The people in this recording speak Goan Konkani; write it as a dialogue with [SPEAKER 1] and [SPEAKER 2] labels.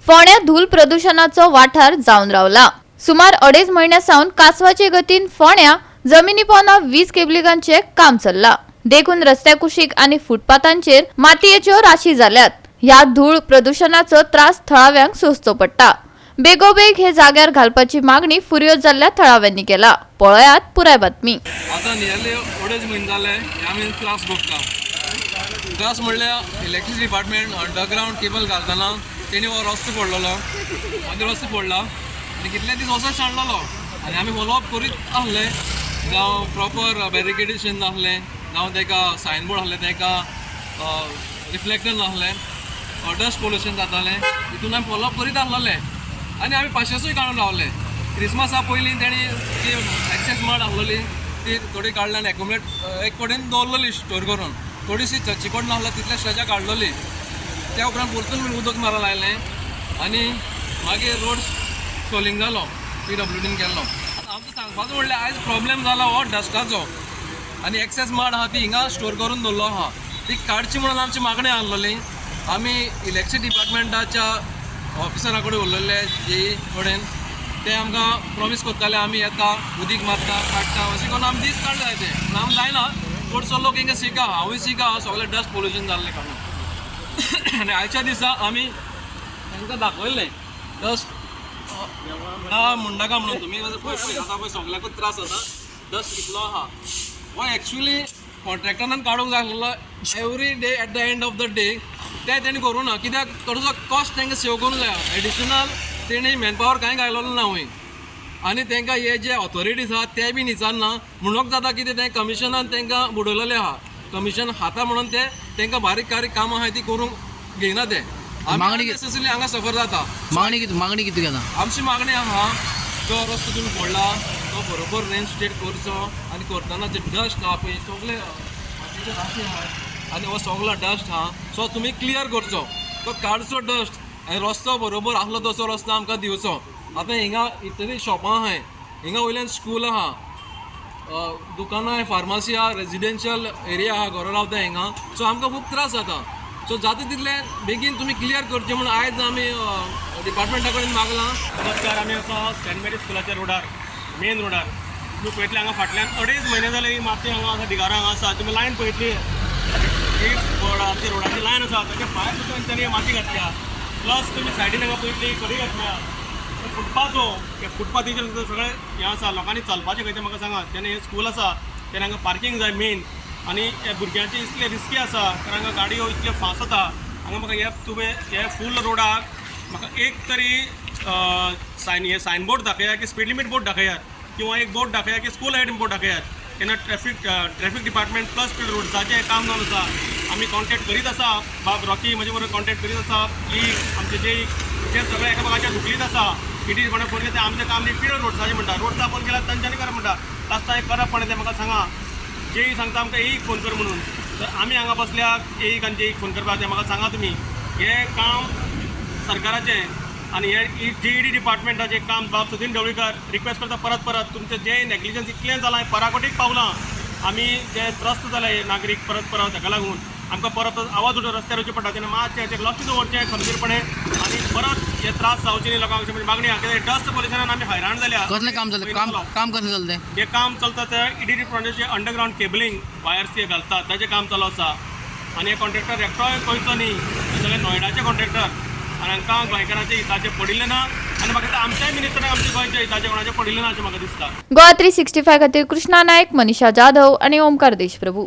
[SPEAKER 1] फोंड्या धूल प्रदुशणाचो वाठार जावन रावला. सुमार 2.5 म्हयन्या सावन कासवाचे गतीन फोंड्या जमिनी पोंदा वीज केबलिंगांचे काम चल्ला. देखून रस्त्या कुशीक आनी फुटपाथांचेर मातयेच्यो राशी जाल्यात. ह्या धूळ प्रदुशणाचो त्रास थळाव्यांक सोंसचो पडटा. बेगोबेग हे जाग्यार घालपाची मागणी फुर्योज जाल्ल्या थळाव्यांनी केला. पळयात पुराय बातमी.
[SPEAKER 2] आतां नियरली 2.5 म्हयने जाले हे आमी त्रास भोगता. त्रास म्हणल्यार इलेक्ट्रिसिटी डिपार्टमेंट अंडरग्रावंड केबल घालतना तेणी हो रस्तो पडलेलो आनी रस्तो पडला आनी कितले दीस असोच सांडलेलो आनी आमी फॉलोअप करीत आसले. जावं प्रॉपर बॅरिकेडेशन नासलें, जावं ताका सायन बोर्ड आसलें, ताका रिफ्लेक्टर नासलें, डस्ट पोल्युशन जातालें. हितून आमी फॉलोअप करीत आसलेले आनी आमी पाशेसूय काडून रावले. क्रिसमसा पयलीं तेणी ती एक्सेस मड आसलेली ती थोडी काडली आनी एक्युमुलेट एक कडेन दवरलेली स्टोर करून. थोडीशी चिकट नासला तितल्या स्ट्रेचाक काडलेली. त्या उपरांत परतून उदक मारप लायलें आनी मागीर रोड सोलिंग जालो, पीडब्ल्यूडीन केल्लो. आतां आमचो सांगपाचो म्हणल्यार आयज प्रॉब्लेम जाला हो डस्टाचो आनी एक्सेस मड आहा ती हिंगा स्टोर करून दवरलो आहा, ती काडची म्हणून आमची मागणी आहलेली. आमी इलेक्ट्रिसिटी डिपार्टमेंटाच्या ऑफिसरा कडेन उलयल्ले, जे कडेन ते आमकां प्रॉमीस करताले, आमी येता, उदीक मारता, काडटा, अशें करून आमी दीस काडले जायते. पूण आमी जायना. चडसो लोक हिंगा सीक आहा, हांवूय सीक आहा सगळें डस्ट पोल्युशन जाल्लें कारणान. आनी आयच्या दिसा आमी तांकां दाखयल्लें डस्ट ना म्हणनाका म्हणून तुमी पळय पळय, आतां पळय सगळ्याकूच त्रास जाता, डस्ट कितलो आहा. हो एक्चुली कॉन्ट्रॅक्टरान काडूंक जाय आसलेलो every day at the end of the day. ते तेणी करूं ना कित्याक थोडोसो कॉस्ट तांकां सेव करूंक जाय. एडिशनल तेणी मॅनपावर कांय घायलेलो ना वंय आनी तांकां हे जे ऑथॉरिटीज आहा ते बी विचारना म्हणून जाता कितें तें कमिशनान तांकां बुडयलेलें आहा. कमिशन खाता म्हणून ते तांकां बारीक बारीक कामां आहाय ती करूंक घेयना ते.
[SPEAKER 3] मागणी
[SPEAKER 2] अननेसेसरीली हांगा सफर जाता.
[SPEAKER 3] मागणी कितें आता?
[SPEAKER 2] आमची मागणी आहा, जो रस्तो तुमी पडला तो बरोबर रेनस्टेट करचो आनी करतना जे डस्ट आहा पळय सगळे मातयेचे राशी आहा आनी हो सगळो डस्ट आहा, सो तुमी क्लियर करचो, तो काडचो डस्ट आनी रस्तो बरोबर आसलो तसो रस्तो आमकां दिवचो. आतां हिंगा इतली शॉपां आहाय, हिंगा वयल्यान स्कूल आहा, दुकानां आहाय, फार्मासी आहा, रेजिडेन्शियल एरिया आहा, घरां रावता हिंगा. सो आमकां खूब त्रास जाता. सो जाता तितले बेगीन तुमी क्लियर करचें म्हणून आयज आमी डिपार्टमेंटा कडेन मागलां.
[SPEAKER 4] नमस्कार. आमी आसा सेंट मेरी स्कुलाच्या रोडार, मेन रोडार. तुमी पळयतले हांगा फाटल्यान 2.5 म्हयने जाले ही माती हांगा आसा, ढिगारां हांगा आसा. तुमी लायन पळयतली, ही आमची रोडाची लायन आसा, ताच्या भायर सुद्दां तेंच्यांनी माती घातल्या. प्लस तुमी सायडीन हांगा पळयतली खडी घातल्या. फुटपाथ हो, त्या फुटपाथीचेर सुद्दां सगळें हें आसा. लोकांनी चलपाचें खंय तें म्हाका सांगा. तेन्ना हें स्कूल आसा तेन्ना हांगा पार्कींग जाय मेन आनी हे भुरग्यांची इतले रिस्की आसा कारण हांगा गाडयो इतल्यो फास्ट वता हांगा. म्हाका हे तुवें हे फूल रोडाक म्हाका एक तरी सायन हे सायन बोर्ड दाखयात की स्पीड लिमीट बोर्ड दाखयात किंवा एक बोर्ड दाखयात की स्कूल हेड बोर्ड दाखयात. तेन्ना ट्रॅफिक डिपार्टमेंट प्लस रोड्साचें काम जावन आसा. आमी कॉन्टेक्ट करीत आसा, बाब रॉकी म्हजे बरोबर कॉन्टेक्ट करीत आसा की आमचे जे जे सगळे एकामेकाच्या धुकलीत आसा. इटी कोणा फोन केला, आमचें काम न्ही, पिडो रोड्साचें म्हणटा. रोड्सा फोन केला, तांच्यांनी करप म्हणटा. लास्ट टायम करप कोणें तें म्हाका सांगा. जेई सांगता आमकां एईक फोन कर म्हणून. तर आमी हांगा बसल्या एईक आनी जेईक फोन करपाक तें म्हाका सांगा तुमी. हें काम सरकाराचें आनी हे जेईडी डिपार्टमेंटाचें काम. बाब सतीन ढवळीकर, रिक्वेस्ट करता परत परत, तुमचें जें नेग्लिजन्स इतलें जालां, पराकोटीक पावलां. आमी जे त्रस्त जाले नागरीक परत परत, हाका लागून आमकां परत परत आवाज उठोवन रस्त्यार वचचें पडटा. तेन्ना मातशें हाचेर लक्ष दवरचें खंबीरपणे आनी परत हे त्रास जावचे न्ही लोकांक अशें म्हणजे मागणी आहा. कित्याक डस्ट पोल्युशनान आमी हैराण जाल्या.
[SPEAKER 3] कसलें काम चलता? काम काम कसलें चलता तें?
[SPEAKER 4] जें काम चलता तें इडी डिपार्टमेंटाचे अंडरग्रावंड केबलिंग वायर्स ते घालतात ताचें काम चालू आसा. आनी हे कॉन्ट्रॅक्टर एकटोय गोंयचो न्ही, हे सगळे नोयडाचे कॉन्ट्रॅक्टर आनी हांकां गोंयकारांच्या हिताचें पडिल्लें ना. आनी म्हाका दिसता आमच्याय मिनिस्टराक आमच्या गोंयच्या हिताचें कोणाचें पडिल्लें ना अशें म्हाका दिसता.
[SPEAKER 1] गोवा 365 खातीर कृष्णा नायक, मनीषा जाधव आणि ओमकार देशप्रभू.